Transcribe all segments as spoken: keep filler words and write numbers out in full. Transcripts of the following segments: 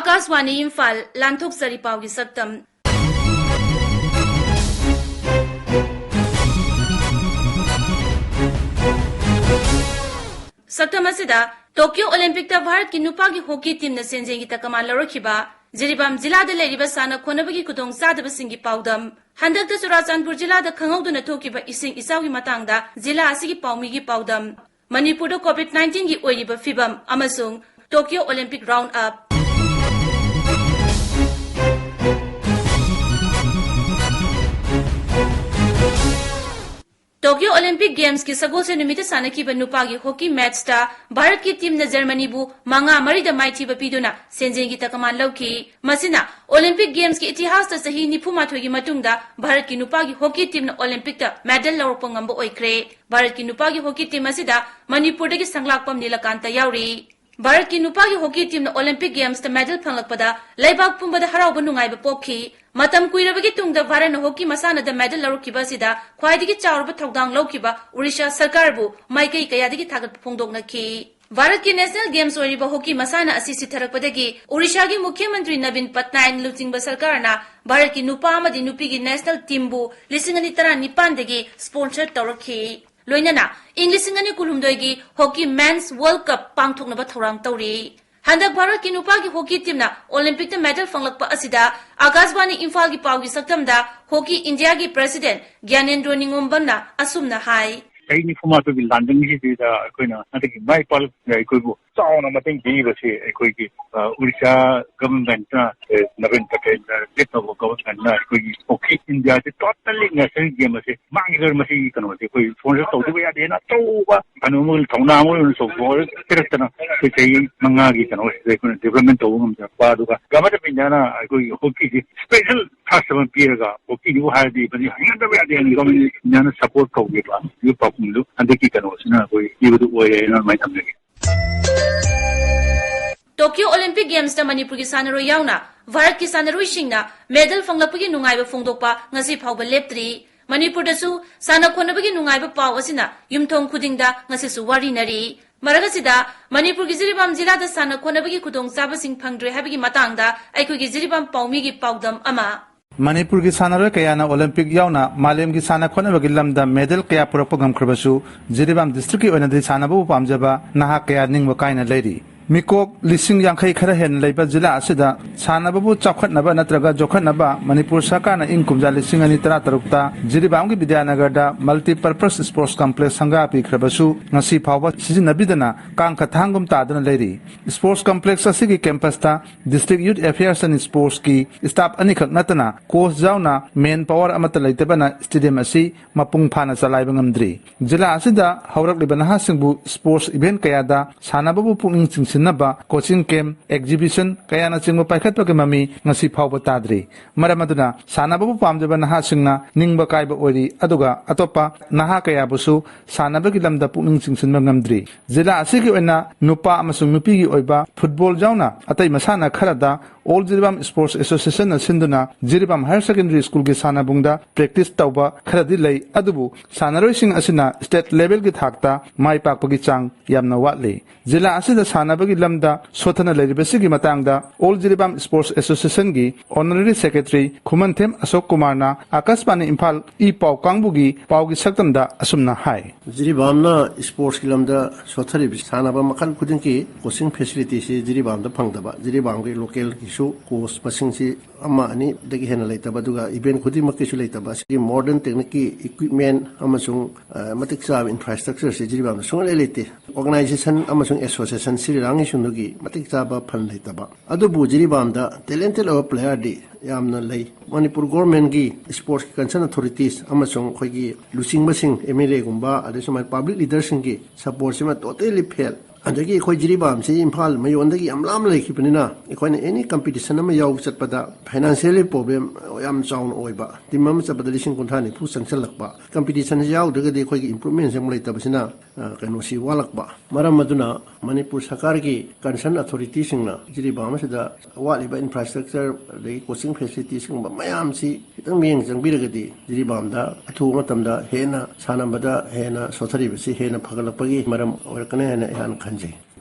ꯑꯥꯀꯥꯁꯋꯥꯅꯤ ꯏꯝꯐꯥꯜ, ꯂꯥꯟꯊꯣꯛꯆꯔꯤ ꯄꯥꯎꯒꯤ ꯁꯛꯇꯝ꯫ ꯁꯛꯇꯝ ꯑꯁꯤꯗ ꯇꯣꯀꯤꯌꯣ ꯑꯣꯂꯤꯝꯄꯤꯛꯇ ꯚꯥꯔꯠꯀꯤ ꯅꯨꯄꯥꯒꯤ ꯍꯣꯀꯤ ꯇꯤꯝꯅ ꯁꯦꯟꯖꯦꯡꯒꯤ ꯇꯀꯃꯥꯟ ꯂꯧꯔꯛꯈꯤꯕ, ꯖꯤꯔꯤꯕꯥꯝ ꯖꯤꯂꯥꯗ ꯂꯩꯔꯤꯕ ꯁꯥꯟꯅ ꯈꯣꯠꯅꯕꯒꯤ ꯈꯨꯗꯣꯡꯆꯥꯗꯕꯁꯤꯡꯒꯤ ꯄꯥꯎꯗꯝ꯫ ꯍꯟꯗꯛꯇ ꯆꯨꯔꯥꯆꯥꯟꯄꯨꯔ ꯖꯤꯂꯥꯗ ꯈꯪꯍꯧꯗꯅ ꯊꯣꯛꯈꯤꯕ ꯏꯁꯤꯡ ꯏꯆꯥꯎꯒꯤ ꯃꯇꯥꯡꯗ ꯖꯤꯂꯥ ꯑꯁꯤꯒꯤ ꯄꯥꯎꯃꯤꯒꯤ ꯄꯥꯎꯗꯝ꯫ ꯃꯅꯤꯄꯨꯔꯗ COVID nineteen ꯒꯤ ꯑꯣꯏꯔꯤꯕ ꯐꯤꯕꯝ ꯑꯃꯁꯨꯡ Tokyo Olympic round up꯫ Tokyo Olympic ꯒꯦꯝꯁꯀꯤ ꯁꯒꯣꯜꯁꯦꯟ ꯅꯨꯃꯤꯠꯇ ꯁꯥꯟꯅꯈꯤꯕ ꯅꯨꯄꯥꯒꯤ ꯍꯣꯀꯤ ꯃꯦꯠꯁꯇ ꯚꯥꯔꯠꯀꯤ ꯇꯤꯝꯅ ꯖꯔꯃꯅꯤꯕꯨ ꯃꯉꯥ ꯃꯔꯤꯗ ꯃꯥꯏꯊꯤꯕ ꯄꯤꯗꯨꯅ ꯁꯦꯟꯖꯦꯡꯒꯤ ꯇꯀꯃꯥꯟ ꯂꯧꯈꯤ꯫ ꯃꯁꯤꯅ ꯑꯣꯂꯤꯝꯄꯤꯛ ꯒꯦꯝꯁꯀꯤ ꯏꯇꯤꯍꯥꯁꯇ ꯆꯍꯤ ꯅꯤꯐꯨ ꯃꯥꯊꯣꯏꯒꯤ ꯃꯇꯨꯡꯗ ꯚꯥꯔꯠꯀꯤ ꯅꯨꯄꯥꯒꯤ ꯍꯣꯀꯤ ꯇꯤꯝꯅ ꯑꯣꯂꯤꯝꯄꯤꯛꯇ ꯃꯦꯗꯜ ꯂꯧꯔꯛꯄ ꯉꯝꯕ ꯑꯣꯏꯈ꯭ꯔꯦ꯫ ꯚꯥꯔꯠꯀꯤ ꯅꯨꯄꯥꯒꯤ ꯍꯣꯀꯤ ꯇꯤꯝ ꯑꯁꯤꯗ ꯃꯅꯤꯄꯨꯔꯗꯒꯤ ꯁꯪꯂꯥꯛꯄꯝ ꯅꯤꯂꯀꯥꯟꯇ ꯌꯥꯎꯔꯤ꯫ ꯚꯥꯔꯠꯀꯤ ꯅꯨꯄꯥꯒꯤ ꯍꯣꯀꯤ ꯇꯤꯝꯅ ꯑꯣꯂꯤꯝꯄꯤꯛ ꯒꯦꯝꯁꯇ ꯃꯦꯗꯜ ꯐꯪꯂꯛꯄꯗ ꯂꯩꯕꯥꯛ ꯄꯨꯝꯕꯗ ꯍꯔꯥꯎꯕ ꯅꯨꯡꯉꯥꯏꯕ ꯄꯣꯛꯈꯤ꯫ ꯃꯇꯝ ꯀꯨꯏꯔꯕꯒꯤ ꯇꯨꯡꯗ ꯚꯥꯔꯠꯅ ꯍꯣꯀꯤ ꯃꯁꯥꯟꯅꯗ ꯃꯦꯗꯜ ꯂꯧꯔꯛꯈꯤꯕ ꯑꯁꯤꯗ ꯈ꯭ꯋꯥꯏꯗꯒꯤ ꯆꯥꯎꯔꯕ ꯊꯧꯗꯥꯡ ꯂꯧꯈꯤꯕ ꯑꯣꯔꯤꯁꯥ ꯁꯔꯀꯥꯔꯕꯨ ꯃꯥꯏꯀꯩ ꯀꯌꯥꯗꯒꯤ ꯊꯥꯒꯠꯄ ꯐꯣꯡꯗꯣꯛꯅꯈꯤ꯫ ꯚꯥꯔꯠꯀꯤ ꯅꯦꯁꯅꯦꯜ ꯒꯦꯝꯁ ꯑꯣꯏꯔꯤꯕ ꯍꯣꯀꯤ ꯃꯁꯥꯟꯅ ꯑꯁꯤ ꯁꯤꯊꯔꯛꯄꯗꯒꯤ ꯑꯣꯔꯤꯁꯥꯒꯤ ꯃꯨꯈ꯭ꯌ ꯃꯟꯇ꯭ꯔꯤ ꯅꯕꯤꯟ ꯄꯠꯅꯥꯏꯛꯅ ꯂꯨꯆꯤꯡꯕ ꯁꯔꯀꯥꯔꯅ ꯚꯥꯔꯠꯀꯤ ꯅꯨꯄꯥ ꯑꯃꯗꯤ ꯅꯨꯄꯤꯒꯤ ꯅꯦꯁꯅꯦꯜ ꯇꯤꯝꯕꯨ ꯂꯤꯁꯤꯡ ꯑꯅꯤ ꯇꯔꯥꯅꯤꯄꯥꯟꯗꯒꯤ ꯁ꯭ꯄꯣꯟꯁꯔ ꯇꯧꯔꯛꯈꯤ꯫ ꯂꯣꯏꯅꯅ ꯏꯪ ꯂꯤꯁꯤꯡ ꯑꯅꯤ ꯀꯨꯟꯍꯨꯝꯗꯣꯏꯒꯤ ꯍꯣꯀꯤ ꯃꯦꯟꯁ ꯋꯥꯔꯜꯗ ꯀꯞ ꯄꯥꯡꯊꯣꯛꯅꯕ ꯊꯧꯔꯥꯡ ꯇꯧꯔꯤ꯫ ꯍꯟꯗꯛ ꯚꯥꯔꯠꯀꯤ ꯅꯨꯄꯥꯒꯤ ꯍꯣꯀꯤ ꯇꯤꯝꯅ ꯑꯣꯂꯤꯝꯄꯤꯛꯇ ꯃꯦꯗꯜ ꯐꯪꯂꯛꯄ ꯑꯁꯤꯗ ꯑꯥꯀꯥꯁꯕꯥꯅꯤ ꯏꯝꯐꯥꯜꯒꯤ ꯄꯥꯎꯒꯤ ꯁꯛꯇꯝꯗ ꯍꯣꯀꯤ ꯏꯟꯗꯤꯌꯥꯒꯤ ꯄ꯭ꯔꯁꯤꯗꯦꯟꯠ ꯒ꯭ꯌꯥꯅꯦꯟꯗ꯭ꯔꯣ ꯅꯤꯉꯣꯝꯕꯝꯅ ꯑꯁꯨꯝꯅ ꯍꯥꯏ꯫ ꯆꯍꯤ ꯅꯤꯐꯨ ꯃꯥꯊꯣꯏꯒꯤ ꯂꯥꯟꯖꯪꯁꯤꯗ ꯑꯩꯈꯣꯏꯅ ꯍꯟꯗꯛꯀꯤ ꯃꯥꯏ ꯄꯥꯛꯂꯛꯄꯗ ꯑꯩꯈꯣꯏꯕꯨ ꯆꯥꯎꯅ ꯃꯇꯦꯡ ꯄꯤꯔꯤꯕꯁꯤ ꯑꯩꯈꯣꯏꯒꯤ, ꯑ, ꯑꯣꯔꯤꯁꯥ ꯒꯚꯔꯟꯃꯦꯟꯠꯅ, ꯑ, ꯅꯕꯤꯟ ꯄꯇꯦꯜꯅ ꯂꯤꯗ ꯇꯧꯕ ꯒꯚꯔꯟꯃꯦꯟꯠꯅ ꯑꯩꯈꯣꯏꯒꯤ ꯍꯣꯀꯤ ꯏꯟꯗꯤꯌꯥꯁꯦ ꯇꯣꯇꯦꯜꯂꯤ ꯅꯦꯁꯅꯦꯜ ꯒꯦꯝ ꯑꯁꯦ ꯃꯥꯡꯈꯤꯗꯧꯔꯦ꯫ ꯃꯁꯤꯒꯤ ꯀꯩꯅꯣꯁꯦ ꯑꯩꯈꯣꯏ ꯁꯣꯟꯁꯦ ꯇꯧꯗꯕ ꯌꯥꯗꯦꯅ ꯑꯆꯧꯕ ꯀꯩꯅꯣ ꯑꯃ ꯑꯣꯏꯅ ꯊꯧꯅꯥ ꯑꯃ ꯑꯣꯏꯅ ꯆꯣꯡꯊꯣꯛꯑꯒ ꯄꯤꯔꯛꯇꯅ ꯑꯩꯈꯣꯏ ꯆꯍꯤ ꯃꯉꯥꯒꯤ ꯀꯩꯅꯣꯁꯤꯗ ꯑꯩꯈꯣꯏꯅ ꯗꯤꯕ꯭ꯂꯞꯃꯦꯟ ꯇꯧꯕ ꯉꯝꯖꯔꯛꯄ, ꯑꯗꯨꯒ ꯒꯚꯔꯟꯃꯦꯟꯠ ꯑꯣꯐ ꯏꯟꯗꯤꯌꯥꯅ ꯑꯩꯈꯣꯏꯒꯤ ꯍꯣꯀꯤꯁꯤ ꯁ꯭ꯄꯦꯁꯦꯜ ꯊꯥꯁ ꯑꯃ ꯄꯤꯔꯒ ꯍꯣꯀꯤꯁꯤꯕꯨ ꯍꯥꯏꯔꯗꯤ ꯃꯁꯤ ꯍꯤꯡꯒꯗꯕ ꯌꯥꯗꯦ ꯍꯥꯏꯅ ꯒꯚꯔꯟꯃꯦꯟꯠ ꯑꯣꯐ ꯏꯟꯗꯤꯌꯥꯅ ꯁꯄꯣꯔꯠ ꯇꯧꯈꯤꯕ ꯑꯗꯨꯒꯤ ꯄꯥꯎꯈꯨꯝꯗꯨ ꯍꯟꯗꯛꯀꯤ ꯀꯩꯅꯣꯁꯤꯅ ꯑꯩꯈꯣꯏ ꯄꯤꯕꯗꯨ ꯑꯣꯏꯔꯦ ꯍꯥꯏꯅ ꯑꯗꯨꯃꯥꯏꯅ ꯊꯝꯖꯒꯦ꯫ ꯇꯣꯀꯤꯌꯣ ꯑꯣꯂꯤꯝꯄꯤꯛ ꯒꯦꯝꯁꯇ ꯃꯅꯤꯄꯨꯔꯒꯤ ꯁꯥꯟꯅꯔꯣꯏ ꯌꯥꯎꯅ ꯚꯥꯔꯠꯀꯤ ꯁꯥꯟꯅꯔꯣꯏꯁꯤꯡꯅ ꯃꯦꯗꯜ ꯐꯪꯂꯛꯄꯒꯤ ꯅꯨꯡꯉꯥꯏꯕ ꯐꯣꯡꯗꯣꯛꯄ ꯉꯁꯤ ꯐꯥꯎꯕ ꯂꯦꯞꯇ꯭ꯔꯤ꯫ ꯃꯅꯤꯄꯨꯔꯗꯁꯨ ꯁꯥꯟꯅ ꯈꯣꯠꯅꯕꯒꯤ ꯅꯨꯡꯉꯥꯏꯕ ꯄꯥꯎ ꯑꯁꯤꯅ ꯌꯨꯝꯊꯣꯡ ꯈꯨꯗꯤꯡꯗ ꯉꯁꯤꯁꯨ ꯋꯥꯔꯤꯅꯔꯤ꯫ ꯃꯔꯛ ꯑꯁꯤꯗ, ꯃꯅꯤꯄꯨꯔꯒꯤ ꯖꯤꯔꯤꯕꯥꯝ ꯖꯤꯂꯥꯗ ꯁꯥꯟꯅ ꯈꯣꯠꯅꯕꯒꯤ ꯈꯨꯗꯣꯡꯆꯥꯕꯁꯤꯡ ꯐꯪꯗ꯭ꯔꯦ ꯍꯥꯏꯕꯒꯤ ꯃꯇꯥꯡꯗ ꯑꯩꯈꯣꯏꯒꯤ ꯖꯤꯔꯤꯕꯥꯝ ꯄꯥꯎꯃꯤꯒꯤ ꯄꯥꯎꯗꯝ ꯑꯃ꯫ ꯃꯅꯤꯄꯨꯔꯒꯤ ꯁꯥꯟꯅꯔꯣꯏ ꯀꯌꯥꯅ ꯑꯣꯂꯤꯝꯄꯤꯛ ꯌꯥꯎꯅ ꯃꯥꯂꯦꯝꯒꯤ ꯁꯥꯟꯅ ꯈꯣꯠꯅꯕꯒꯤ ꯂꯝꯗ ꯃꯦꯗꯜ ꯀꯌꯥ ꯄꯨꯔꯛꯄ ꯉꯝꯈ꯭ꯔꯕꯁꯨ, ꯖꯤꯔꯤꯕꯥꯝ ꯗꯤꯁꯇ꯭ꯔꯤꯛꯀꯤ ꯑꯣꯏꯅꯗꯤ ꯁꯥꯟꯅꯕꯕꯨ ꯄꯥꯝꯖꯕ ꯅꯍꯥ ꯀꯌꯥ ꯅꯤꯡꯕ ꯀꯥꯏꯅ ꯂꯩꯔꯤ꯫ ꯃꯤꯀꯣꯛ ꯂꯤꯁꯤꯡ ꯌꯥꯡꯈꯩ ꯈꯔ ꯍꯦꯟꯅ ꯂꯩꯕ ꯖꯤꯂꯥ ꯑꯁꯤꯗ ꯁꯥꯟꯅꯕꯕꯨ ꯆꯥꯎꯈꯠꯅꯕ ꯅꯠꯇ꯭ꯔꯒ ꯌꯣꯛꯈꯠꯅꯕ ꯃꯅꯤꯄꯨꯔ ꯁꯔꯀꯥꯔꯅ ꯏꯪ ꯀꯨꯝꯖꯥ ꯂꯤꯁꯤꯡ ꯑꯅꯤ ꯇꯔꯥꯇꯔꯨꯛꯇ ꯖꯤꯔꯤꯕꯥꯝꯒꯤ ꯕꯤꯗ꯭ꯌꯥꯅꯒꯔꯗ multipurpose sports complex ꯁꯪꯒꯥ ꯄꯤꯈ꯭ꯔꯕꯁꯨ, ꯉꯁꯤ ꯐꯥꯎꯕ ꯁꯤꯖꯤꯟꯅꯕꯤꯗꯅ ꯀꯥꯡꯈ ꯊꯥꯡꯒꯨꯝ ꯇꯥꯗꯨꯅ ꯂꯩꯔꯤ꯫ Sports complex ꯑꯁꯤꯒꯤ campus ꯇ District Youth Affairs and Sports ꯀꯤ staff ꯑꯅꯤꯈꯛ ꯅꯠꯇꯅ coach ꯌꯥꯎꯅ man power ꯑꯃꯠꯇ ꯂꯩꯇꯕꯅ stadium ꯑꯁꯤ ꯃꯄꯨꯡ ꯐꯥꯅ ꯆꯂꯥꯏꯕ ꯉꯝꯗ꯭ꯔꯤ꯫ ꯖꯤꯂꯥ ꯑꯁꯤꯗ ꯍꯧꯔꯛꯂꯤꯕ ꯅꯍꯥꯁꯤꯡꯕꯨ sports event ꯀꯌꯥꯗ ꯁꯥꯟꯅꯕꯕꯨ ꯄꯨꯛꯅꯤꯡ ꯆꯤꯡꯁꯤꯟꯅꯕ coaching camp, exhibition ꯀꯌꯥꯅꯆꯤꯡꯕ ꯄꯥꯏꯈꯠꯄꯒꯤ ꯃꯃꯤ ꯉꯁꯤ ꯐꯥꯎꯕ ꯇꯥꯗ꯭ꯔꯤ꯫ ꯃꯔꯝ ꯑꯗꯨꯅ ꯁꯥꯟꯅꯕꯕꯨ ꯄꯥꯝꯖꯕ ꯅꯍꯥꯁꯤꯡꯅ ꯅꯤꯡꯕ ꯀꯥꯏꯕ ꯑꯣꯏꯔꯤ, ꯑꯗꯨꯒ ꯑꯇꯣꯞꯄ ꯅꯍꯥ ꯀꯌꯥꯕꯨꯁꯨ ꯁꯥꯟꯅꯕꯒꯤ ꯂꯝꯗ ꯄꯨꯛꯅꯤꯡ ꯆꯤꯡꯁꯤꯟꯕ ꯉꯝꯗ꯭ꯔꯤ꯫ ꯖꯤꯂꯥ ꯑꯁꯤꯒꯤ ꯑꯣꯏꯅ ꯅꯨꯄꯥ ꯑꯃꯁꯨꯡ ꯅꯨꯄꯤꯒꯤ ꯑꯣꯏꯕ football ꯌꯥꯎꯅ ꯑꯇꯩ ꯃꯁꯥꯟꯅ ꯈꯔꯗ All Jiribam Sports Association ꯅ ꯁꯤꯟꯗꯨꯅ ꯖꯤꯔꯤꯕꯥꯝ Higher Secondary School ꯒꯤ ꯁꯥꯟꯅꯕꯨꯡꯗ practice ꯇꯧꯕ ꯈꯔꯗꯤ ꯂꯩ, ꯑꯗꯨꯕꯨ ꯁꯥꯟꯅꯔꯣꯏꯁꯤꯡ ꯑꯁꯤꯅ state level ꯒꯤ ꯊꯥꯛꯇ ꯃꯥꯏ ꯄꯥꯛꯄꯒꯤ ꯆꯥꯡ ꯌꯥꯝꯅ ꯋꯥꯠꯂꯤ꯫ ꯖꯤꯂꯥ ꯑꯁꯤꯗ ꯁꯥꯟꯅꯕꯒꯤ ꯂꯝꯗ ꯁꯣꯠꯊꯅ ꯂꯩꯔꯤꯕꯁꯤꯒꯤ ꯃꯇꯥꯡꯗ All Jiribam Sports Association ꯒꯤ Honorary Secretary ꯈꯨꯃꯟꯊꯦꯝ ꯑꯁꯣꯛ ꯀꯨꯃꯥꯔꯅ ꯑꯀꯥꯁꯕꯥꯅꯤ ꯏꯝꯐꯥꯜ ꯏ ꯄꯥꯎ ꯀꯥꯡꯕꯨꯒꯤ ꯄꯥꯎꯒꯤ ꯁꯛꯇꯝꯗ ꯑꯁꯨꯝꯅ ꯍꯥꯏ꯫ ꯖꯤꯔꯤꯕꯥꯝꯅ sports ꯀꯤ ꯂꯝꯗ ꯁꯣꯠꯊꯔꯤꯕꯁꯤ ꯁꯥꯟꯅꯕ ꯃꯈꯜ ꯈꯨꯗꯤꯡꯒꯤ coaching facility ꯁꯤ ꯖꯤꯔꯤꯕꯥꯝꯗ ꯐꯪꯗꯕ, ꯖꯤꯔꯤꯕꯥꯝꯒꯤ local ꯒꯤꯁꯨ coach ꯃꯁꯤꯡꯁꯤ ꯑꯃ ꯑꯅꯤꯗꯒꯤ ꯍꯦꯟꯅ ꯂꯩꯇꯕ, ꯑꯗꯨꯒ event ꯈꯨꯗꯤꯡꯃꯛꯀꯤꯁꯨ ꯂꯩꯇꯕ, ꯑꯁꯤꯒꯤ modern technique ꯀꯤ equipment ꯑꯃꯁꯨꯡ, ꯑ, ꯃꯇꯤꯛ ꯆꯥꯕ infrastructure ꯁꯤ ꯖꯤꯔꯤꯕꯥꯝꯗ ꯁꯨꯡꯂꯩ ꯂꯩꯇꯦ꯫ Organization ꯑꯃꯁꯨꯡ association ꯁꯤꯔꯤꯔꯥꯡꯒꯤꯁꯨ ꯃꯗꯨꯒꯤ ꯃꯇꯤꯛ ꯆꯥꯕ fund ꯂꯩꯇꯕ꯫ ꯑꯗꯨꯕꯨ ꯖꯤꯔꯤꯕꯥꯝꯗ talented ꯑꯣꯏꯕ player ꯗꯤ ꯌꯥꯝꯅ ꯂꯩ꯫ ꯃꯅꯤꯄꯨꯔ government ꯀꯤ sports ꯀꯤ concern authorities ꯑꯃꯁꯨꯡ ꯑꯩꯈꯣꯏꯒꯤ ꯂꯨꯆꯤꯡꯕꯁꯤꯡ, M L A ꯒꯨꯝꯕ, ꯑꯗꯩ ꯁꯨꯃꯥꯏꯅ public leader ꯁꯤꯡꯒꯤ support ꯁꯤꯃ totally fail꯫ ꯑꯗꯒꯤ ꯑꯩꯈꯣꯏ ꯖꯤꯔꯤꯕꯥꯝꯁꯤ ꯏꯝꯐꯥꯜ ꯃꯌꯣꯟꯗꯒꯤ ꯌꯥꯝ ꯂꯥꯞꯅ ꯂꯩꯈꯤꯕꯅꯤꯅ, ꯑꯩꯈꯣꯏꯅ ꯑꯦꯅꯤ ꯀꯝꯄꯤꯇꯤꯁꯟ ꯑꯃ ꯌꯥꯎꯕ ꯆꯠꯄꯗ ꯐꯥꯏꯅꯥꯟꯁꯤꯌꯦꯜꯂꯤ ꯄ꯭ꯔꯣꯕ꯭ꯂꯦꯝ ꯌꯥꯝ ꯆꯥꯎꯅ ꯑꯣꯏꯕ꯫ ꯇꯤꯝ ꯑꯃ ꯆꯠꯄꯗ ꯂꯤꯁꯤꯡ ꯀꯨꯟꯊ꯭ꯔꯥ ꯅꯤꯐꯨ ꯆꯪꯁꯤꯜꯂꯛꯄ꯫ ꯀꯝꯄꯤꯇꯤꯁꯟꯁꯤ ꯌꯥꯎꯗ꯭ꯔꯒꯗꯤ ꯑꯩꯈꯣꯏꯒꯤ ꯏꯝꯄ꯭ꯔꯨꯚꯃꯦꯟꯁꯤ ꯑꯃꯨꯛ ꯂꯩꯇꯕꯁꯤꯅ, ꯑ, ꯀꯩꯅꯣꯁꯤ ꯋꯥꯠꯂꯛꯄ꯫ ꯃꯔꯝ ꯑꯗꯨꯅ ꯃꯅꯤꯄꯨꯔ ꯁꯔꯀꯥꯔꯒꯤ ꯀꯟꯁꯔꯟ ꯑꯣꯊꯣꯔꯤꯇꯤꯁꯤꯡꯅ ꯖꯤꯔꯤꯕꯥꯝ ꯑꯁꯤꯗ ꯋꯥꯠꯂꯤꯕ ꯏꯟꯐ꯭ꯔꯥꯁ꯭ꯇ꯭ꯔꯛꯆꯔ, ꯑꯗꯒꯤ ꯀꯣꯆꯤꯡ ꯐꯦꯁꯤꯂꯤꯇꯤꯁꯤꯡꯒꯨꯝꯕ ꯃꯌꯥꯝꯁꯤ ꯈꯤꯇꯪ ꯃꯤꯠꯌꯦꯡ ꯆꯪꯕꯤꯔꯒꯗꯤ ꯖꯤꯔꯤꯕꯥꯝꯗ ꯑꯊꯨꯕ ꯃꯇꯝꯗ ꯍꯦꯟꯅ ꯁꯥꯟꯅꯕꯗ ꯍꯦꯟꯅ ꯁꯣꯊꯔꯤꯕꯁꯤ ꯍꯦꯟꯅ ꯐꯒꯠꯂꯛꯄꯒꯤ ꯃꯔꯝ ꯑꯣꯏꯔꯛꯀꯅꯤ ꯍꯥꯏꯅ ꯑꯩꯍꯥꯛꯅ ꯈꯟꯖꯩ꯫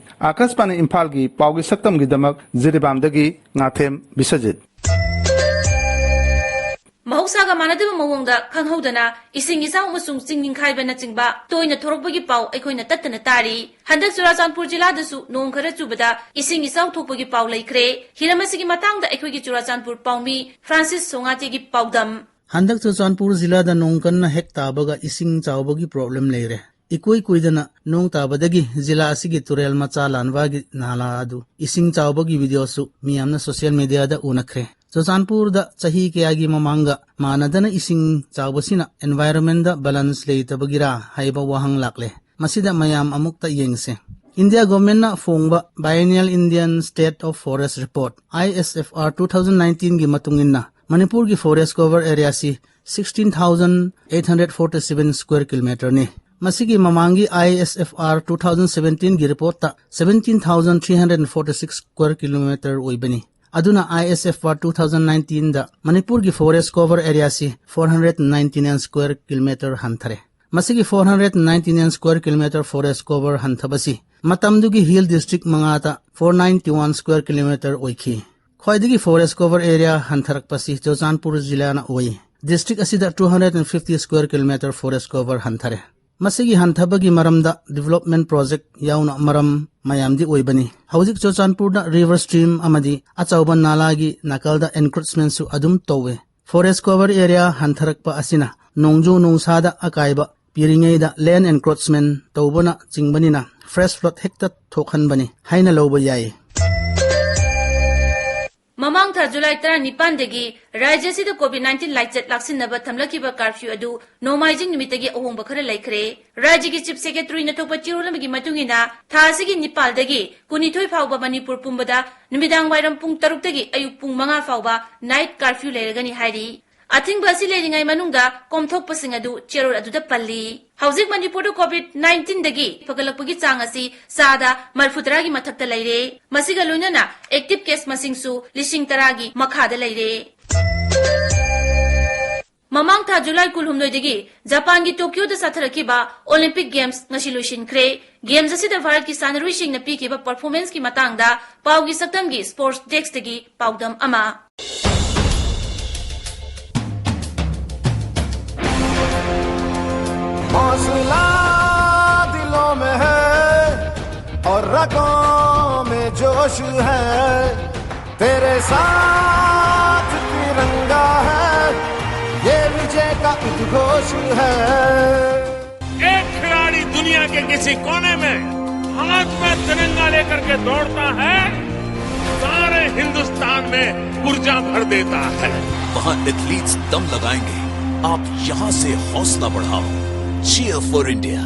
ꯑꯥꯀꯥꯁꯕꯥꯅꯤ ꯏꯝꯐꯥꯜꯒꯤ ꯄꯥꯎꯒꯤ ꯁꯛꯇꯝꯒꯤꯗꯃꯛ ꯖꯤꯔꯤꯕꯥꯝꯗꯒꯤ ꯉꯥꯊꯦꯝ ꯕꯤꯁ꯭ꯋꯖꯤꯠ꯫ ꯃꯍꯧꯁꯥꯒ ꯃꯥꯟꯅꯗꯕ ꯃꯑꯣꯡꯗ ꯈꯪꯍꯧꯗꯅ ꯏꯁꯤꯡ ꯏꯆꯥꯎ ꯑꯃꯁꯨꯡ ꯆꯤꯡ ꯅꯤꯡꯈꯥꯏꯕꯅꯆꯤꯡꯕ ꯇꯣꯏꯅ ꯊꯣꯔꯛꯄꯒꯤ ꯄꯥꯎ ꯑꯩꯈꯣꯏꯅ ꯇꯠꯇꯅ ꯇꯥꯔꯤ꯫ ꯍꯟꯗꯛ ꯆꯨꯔꯥꯆꯥꯟꯄꯨꯔ ꯖꯤꯂꯥꯗꯁꯨ ꯅꯣꯡ ꯈꯔ ꯆꯨꯕꯗ ꯏꯁꯤꯡ ꯏꯆꯥꯎ ꯊꯣꯛꯄꯒꯤ ꯄꯥꯎ ꯂꯩꯈ꯭ꯔꯦ꯫ ꯍꯤꯔꯝ ꯑꯁꯤꯒꯤ ꯃꯇꯥꯡꯗ ꯑꯩꯈꯣꯏꯒꯤ ꯆꯨꯔꯥꯆꯥꯟꯄꯨꯔ ꯄꯥꯎꯃꯤ ꯐ꯭ꯔꯥꯟꯁꯤꯁ ꯁꯣꯉꯥꯇꯦꯒꯤ ꯄꯥꯎꯗꯝ꯫ ꯍꯟꯗꯛ ꯆꯨꯔꯥꯆꯥꯟꯄꯨꯔ ꯖꯤꯂꯥꯗ ꯅꯣꯡ ꯀꯟꯅ ꯍꯦꯛ ꯇꯥꯕꯒ ꯏꯁꯤꯡ ꯆꯥꯎꯕꯒꯤ ꯄ꯭ꯔꯣꯕ꯭ꯂꯦꯝ ꯂꯩꯔꯦ꯫ ꯏꯀꯨꯏ ꯀꯨꯏꯗꯅ ꯅꯣꯡ ꯇꯥꯕꯗꯒꯤ ꯖꯤꯂꯥ ꯑꯁꯤꯒꯤ ꯇꯨꯔꯦꯜ ꯃꯆꯥ ꯂꯥꯟꯕꯥꯒꯤ ꯅꯥꯂꯥ ꯑꯗꯨ ꯏꯁꯤꯡ ꯆꯥꯎꯕꯒꯤ ꯚꯤꯗꯤꯑꯣꯁꯨ ꯃꯤꯌꯥꯝꯅ ꯁꯣꯁꯤꯌꯦꯜ ꯃꯤꯗꯤꯌꯥꯗ ꯎꯅꯈ꯭ꯔꯦ꯫ ꯆꯨꯔꯆꯥꯟꯄꯨꯔꯗ ꯆꯍꯤ ꯀꯌꯥꯒꯤ ꯃꯃꯥꯡꯒ ꯃꯥꯟꯅꯗꯅ ꯏꯁꯤꯡ ꯆꯥꯎꯕꯁꯤꯅ ꯑꯦꯟꯚꯥꯏꯔꯣꯟꯃꯦꯟꯗ ꯕꯦꯂꯦꯟꯁ ꯂꯩꯇꯕꯒꯤꯔꯥ ꯍꯥꯏꯕ ꯋꯥꯍꯪ ꯂꯥꯛꯂꯦ꯫ ꯃꯁꯤꯗ ꯃꯌꯥꯝ ꯑꯃꯨꯛꯇ ꯌꯦꯡꯁꯦ꯫ ꯏꯟꯗꯤꯌꯥ ꯒꯣꯔꯃꯦꯟꯠꯅ ꯐꯣꯡꯕ Biennial Indian State of Forest Report, I S F R, two thousand nineteenꯒꯤ ꯃꯇꯨꯡ ꯏꯟꯅ ꯃꯅꯤꯄꯨꯔꯒꯤ ꯐꯣꯔꯦꯁ ꯀꯣꯚꯔ ꯑꯦꯔꯤꯌꯥꯁꯤ sixteen thousand eight hundred forty seven square kilometerꯅꯤ꯫ ꯃꯁꯤꯒꯤ ꯃꯃꯥꯡꯒꯤ I S F R two thousand seventeenꯒꯤ ꯔꯤꯄꯣꯔꯠꯇ seventeen thousand three hundred forty six square kilometer ꯑꯣꯏꯕꯅꯤ꯫ ꯑꯗꯨꯅ I S F R two thousand nineteenꯗ ꯃꯅꯤꯄꯨꯔꯒꯤ ꯐꯣꯔꯦꯁ ꯀꯣꯚꯔ ꯑꯦꯔꯤꯌꯥꯁꯤ four hundred ninety nine square kilometer ꯍꯟꯊꯔꯦ꯫ ꯃꯁꯤꯒꯤ four hundred ninety nine square kilometer forest cover ꯍꯟꯊꯕꯁꯤ ꯃꯇꯝꯗꯨꯒꯤ hill district ꯃꯉꯥꯗ four ninety one square kilometer ꯑꯣꯏꯈꯤ꯫ ꯈ꯭ꯋꯥꯏꯗꯒꯤ ꯐꯣꯔꯦꯁ ꯀꯣꯚꯔ ꯑꯦꯔꯤꯌꯥ ꯍꯟꯊꯔꯛꯄꯁꯤ ꯆꯨꯔꯆꯥꯟꯄꯨꯔ ꯖꯤꯂꯥꯅ ꯑꯣꯏ꯫ ꯗꯤꯁꯇ꯭ꯔꯤꯛ ꯑꯁꯤꯗ two hundred and fifty square kilometer forest cover ꯍꯟꯊꯔꯦ꯫ ꯃꯁꯤꯒꯤ ꯍꯟꯊꯕꯒꯤ ꯃꯔꯝꯗ ꯗꯤꯕꯦꯂꯞꯃꯦꯟꯠ ꯄ꯭ꯔꯣꯖꯦꯛꯠ ꯌꯥꯎꯅ ꯃꯔꯝ ꯃꯌꯥꯝꯗꯤ ꯑꯣꯏꯕꯅꯤ꯫ ꯍꯧꯖꯤꯛ ꯆꯨꯔꯆꯥꯟꯄꯨꯔꯗ ꯔꯤꯚꯔ ꯁ꯭ꯇ꯭ꯔꯤꯝ ꯑꯃꯗꯤ ꯑꯆꯧꯕ ꯅꯥꯂꯥꯒꯤ ꯅꯥꯀꯜꯗ ꯑꯦꯟꯀ꯭ꯔꯣꯆꯃꯦꯟꯠꯁꯨ ꯑꯗꯨꯝ ꯇꯧꯋꯦ꯫ ꯐꯣꯔꯦꯁ ꯀꯣꯚꯔ ꯑꯦꯔꯤꯌꯥ ꯍꯟꯊꯔꯛꯄ ꯑꯁꯤꯅ ꯅꯣꯡꯖꯨ ꯅꯨꯡꯁꯥꯗ ꯑꯀꯥꯏꯕ ꯄꯤꯔꯤꯉꯩꯗ ꯂꯦꯟ ꯑꯦꯟꯀ꯭ꯔꯣꯆꯃꯦꯟꯠ ꯇꯧꯕꯅ ꯆꯤꯡꯕꯅꯤꯅ ꯐ꯭ꯂꯦꯁ ꯐ꯭ꯂꯗ ꯍꯦꯛꯇ ꯊꯣꯛꯍꯟꯕꯅꯤ ꯍꯥꯏꯅ ꯂꯧꯕ ꯌꯥꯏ꯫ ꯃꯃꯥꯡ ꯊꯥ ꯖꯨꯂꯥꯏ ꯇꯔꯥꯅꯤꯄꯥꯟꯗꯒꯤ ꯔꯥꯖ꯭ꯌ ꯑꯁꯤꯗ COVID nineteen ꯂꯥꯏꯆꯠ ꯂꯥꯛꯁꯤꯟꯅꯕ ꯊꯝꯂꯛꯈꯤꯕ curfew ꯑꯗꯨ ꯅꯣꯡꯃꯥꯏꯖꯤꯡ ꯅꯨꯃꯤꯠꯇꯒꯤ ꯑꯍꯣꯡꯕ ꯈꯔ ꯂꯩꯈ꯭ꯔꯦ꯫ ꯔꯥꯖ꯭ꯌꯒꯤ Chief Secretaryꯅ ꯊꯣꯛꯄ ꯆꯦꯔꯣꯜ ꯑꯃꯒꯤ ꯃꯇꯨꯡ ꯏꯟꯅ, ꯊꯥ ꯑꯁꯤꯒꯤ ꯅꯤꯄꯥꯜꯗꯒꯤ ꯀꯨꯟꯅꯤꯊꯣꯏ ꯐꯥꯎꯕ ꯃꯅꯤꯄꯨꯔ ꯄꯨꯝꯕꯗ ꯅꯨꯃꯤꯗꯥꯡ ꯋꯥꯏꯔꯝ ꯄꯨꯡ ꯇꯔꯨꯛꯇꯒꯤ ꯑꯌꯨꯛ ꯄꯨꯡ ꯃꯉꯥ ꯐꯥꯎꯕ night curfew ꯂꯩꯔꯒꯅꯤ ꯍꯥꯏꯔꯤ꯫ ꯑꯊꯤꯡꯕ ꯑꯁꯤ ꯂꯩꯔꯤꯉꯩ ꯃꯅꯨꯡꯗ ꯀꯣꯝꯊꯣꯛꯄꯁꯤꯡ ꯑꯗꯨ ꯆꯦꯔꯣꯜ ꯑꯗꯨꯗ ꯄꯜꯂꯤ꯫ ꯍꯧꯖꯤꯛ ꯃꯅꯤꯄꯨꯔꯗ COVID nineteenꯗꯒꯤ ꯐꯒꯠꯂꯛꯄꯒꯤ ꯆꯥꯡ ꯑꯁꯤ ꯆꯥꯗ ꯃꯔꯤꯐꯨꯇꯔꯥꯒꯤ ꯃꯊꯛꯇ ꯂꯩꯔꯦ꯫ ꯃꯁꯤꯒ ꯂꯣꯏꯅꯅ active case ꯃꯁꯤꯡꯁꯨ ꯂꯤꯁꯤꯡ ꯇꯔꯥꯒꯤ ꯃꯈꯥꯗ ꯂꯩꯔꯦ꯫ ꯃꯃꯥꯡ ꯊꯥ ꯖꯨꯂꯥꯏ ꯀꯨꯟꯍꯨꯝꯗꯣꯏꯗꯒꯤ ꯖꯄꯥꯟꯒꯤ ꯇꯣꯀꯤꯌꯣꯗ ꯆꯠꯊꯔꯛꯈꯤꯕ Olympic Games ꯉꯁꯤ ꯂꯣꯏꯁꯤꯟꯈ꯭ꯔꯦ꯫ Games ꯑꯁꯤꯗ ꯚꯥꯔꯠꯀꯤ ꯁꯥꯟꯅꯔꯣꯏꯁꯤꯡꯅ ꯄꯤꯈꯤꯕ performanceꯀꯤ ꯃꯇꯥꯡꯗ ꯄꯥꯎꯒꯤ ꯁꯛꯇꯝꯒꯤ Sports Deskꯇꯒꯤ ꯄꯥꯎꯗꯝ ꯑꯃ꯫ हौसला दिलों में है और रगों में जोश है, तेरे साथ तिरंगा है, ये विजय का उद्घोष है। एक खिलाड़ी दुनिया के किसी कोने में हाथ में तिरंगा लेकर के दौड़ता है, सारे हिंदुस्तान में ऊर्जा भर देता है। वहाँ एथलीट्स दम लगाएंगे। आप यहाँ से हौसला बढ़ाओ। Cheer for India.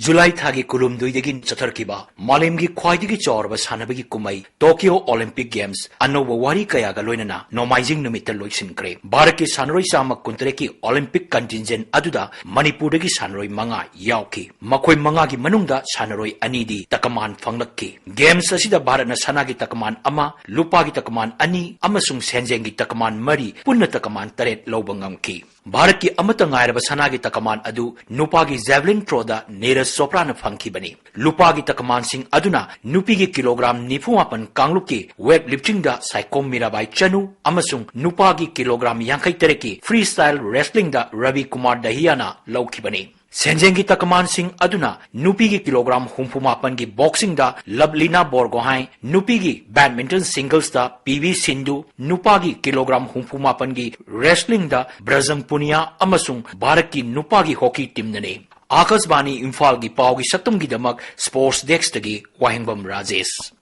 ꯖꯨꯂꯥꯏ ꯊꯥꯒꯤ ꯀꯨꯟꯍꯨꯝꯗꯣꯏꯗꯒꯤ ꯆꯠꯊꯔꯛꯈꯤꯕ ꯃꯥꯂꯦꯝꯒꯤ ꯈ꯭ꯋꯥꯏꯗꯒꯤ ꯆꯥꯎꯔꯕ ꯁꯥꯟꯅꯕꯒꯤ ꯀꯨꯝꯍꯩ ꯇꯣꯀꯤꯌꯣ ꯑꯣꯂꯤꯝꯄꯤꯛ ꯒꯦꯝꯁ ꯑꯅꯧꯕ ꯋꯥꯔꯤ ꯀꯌꯥꯒ ꯂꯣꯏꯅꯅ ꯅꯣꯡꯃꯥꯏꯖꯤꯡ ꯅꯨꯃꯤꯠꯇ ꯂꯣꯏꯁꯤꯟꯈ꯭ꯔꯦ꯫ ꯚꯥꯔꯠꯀꯤ ꯁꯥꯟꯅꯔꯣꯏ ꯆꯥꯝꯃ ꯀꯨꯟꯇꯔꯦꯠꯀꯤ ꯑꯣꯂꯤꯝꯄꯤꯛ ꯀꯟꯇꯤꯟꯖꯦꯟ ꯑꯗꯨꯗ ꯃꯅꯤꯄꯨꯔꯗꯒꯤ ꯁꯥꯟꯅꯔꯣꯏ ꯃꯉꯥ ꯌꯥꯎꯈꯤ꯫ ꯃꯈꯣꯏ ꯃꯉꯥꯒꯤ ꯃꯅꯨꯡꯗ ꯁꯥꯟꯅꯔꯣꯏ ꯑꯅꯤꯗꯤ ꯇꯀꯃꯥꯟ ꯐꯪꯂꯛꯈꯤ꯫ ꯒꯦꯝꯁ ꯑꯁꯤꯗ ꯚꯥꯔꯠꯅ ꯁꯅꯥꯒꯤ ꯇꯀꯃꯥꯟ ꯑꯃ, ꯂꯨꯄꯥꯒꯤ ꯇꯀꯃꯥꯟ ꯑꯅꯤ ꯑꯃꯁꯨꯡ ꯁꯦꯟꯖꯦꯡꯒꯤ ꯇꯀꯃꯥꯟ ꯃꯔꯤ, ꯄꯨꯟꯅ ꯇꯀꯃꯥꯟ ꯇꯔꯦꯠ ꯂꯧꯕ ꯉꯝꯈꯤ꯫ ꯚꯥꯔꯠꯀꯤ ꯑꯃꯠꯇ ꯉꯥꯏꯔꯕ ꯁꯅꯥꯒꯤ ꯇꯀꯃꯥꯟ ꯑꯗꯨ ꯅꯨꯄꯥꯒꯤ ꯖꯦꯚꯂꯤꯟ ꯊ꯭ꯔꯣꯗ ꯅꯤꯔꯖ ꯆꯣꯄ꯭ꯔꯥꯅ ꯐꯪꯈꯤꯕꯅꯤ꯫ ꯂꯨꯄꯥꯒꯤ ꯇꯀꯃꯥꯟꯁꯤꯡ ꯑꯗꯨꯅ ꯅꯨꯄꯤꯒꯤ ꯀꯤꯂꯣꯒ꯭ꯔꯥꯝ ꯅꯤꯐꯨ ꯃꯥꯄꯟ ꯀꯥꯡꯂꯨꯞꯀꯤ ꯋꯦꯠ ꯂꯤꯐꯇꯤꯡꯗ ꯁꯥꯏꯈꯣꯝ ꯃꯤꯔꯥꯕꯥꯏ ꯆꯅꯨ ꯑꯃꯁꯨꯡ ꯅꯨꯄꯥꯒꯤ ꯀꯤꯂꯣꯒ꯭ꯔꯥꯝ ꯌꯥꯡꯈꯩ ꯇꯔꯦꯠꯀꯤ ꯐ꯭ꯔꯤ ꯁ꯭ꯇꯥꯏꯜ ꯔꯦꯁꯂꯤꯡꯗ ꯔꯕꯤ ꯀꯨꯃꯥꯔ ꯗꯍꯤꯌꯥꯅ ꯂꯧꯈꯤꯕꯅꯤ꯫ ꯁꯦꯟꯖꯦꯡꯒꯤ ꯇꯀꯃꯥꯟꯁꯤꯡ ꯑꯗꯨꯅ ꯅꯨꯄꯤꯒꯤ ꯀꯤꯂꯣꯒ꯭ꯔꯥꯝ ꯍꯨꯝꯐꯨ ꯃꯥꯄꯟꯒꯤ ꯕꯣꯛꯁꯤꯡꯗ ꯂꯕꯂꯤꯅꯥ ꯕꯣꯔꯒꯣꯍꯥꯏ, ꯅꯨꯄꯤꯒꯤ ꯕꯦꯗꯃꯤꯟꯇꯟ ꯁꯤꯡꯒꯜꯁꯇ ꯄꯤ ꯚꯤ ꯁꯤꯟꯙꯨ, ꯅꯨꯄꯥꯒꯤ ꯀꯤꯂꯣꯒ꯭ꯔꯥꯝ ꯍꯨꯝꯐꯨ ꯃꯥꯄꯟꯒꯤ ꯔꯦꯁꯂꯤꯡꯗ ꯕ꯭ꯔꯖꯪ ꯄꯨꯅꯤꯌꯥ ꯑꯃꯁꯨꯡ ꯚꯥꯔꯠꯀꯤ ꯅꯨꯄꯥꯒꯤ ꯍꯣꯀꯤ ꯇꯤꯝꯅꯅꯤ꯫ ꯑꯥꯀꯥꯁꯕꯥꯅꯤ ꯏꯝꯐꯥꯜꯒꯤ ꯄꯥꯎꯒꯤ ꯁꯛꯇꯝꯒꯤꯗꯃꯛ ꯁ꯭ꯄꯣꯔꯠꯁ ꯗꯦꯁ꯭ꯛꯇꯒꯤ ꯋꯥꯍꯦꯡꯕꯝ ꯔꯥꯖꯦꯁ꯫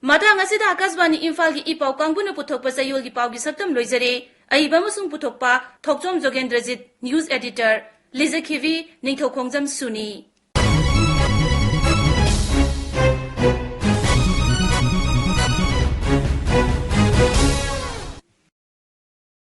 ꯃꯇꯥꯡ ꯑꯁꯤꯗ ꯑꯥꯀꯥꯁꯕꯥꯅꯤ ꯏꯝꯐꯥꯜꯒꯤ ꯏ ꯄꯥꯎ ꯀꯥꯡꯕꯨꯅ ꯄꯨꯊꯣꯛꯄ ꯆꯌꯣꯜꯒꯤ ꯄꯥꯎꯒꯤ ꯁꯛꯇꯝ ꯂꯣꯏꯖꯔꯦ꯫ ꯑꯏꯕ ꯑꯃꯁꯨꯡ ꯄꯨꯊꯣꯛꯄ ꯊꯣꯛꯆꯣꯝ ꯖꯣꯒꯦꯟꯗ꯭ꯔꯖꯤꯠ, news editor ꯂꯤꯖꯈꯤꯕꯤ ꯅꯤꯡꯊꯧꯈꯣꯡꯖꯝ ꯁꯨꯅꯤ꯫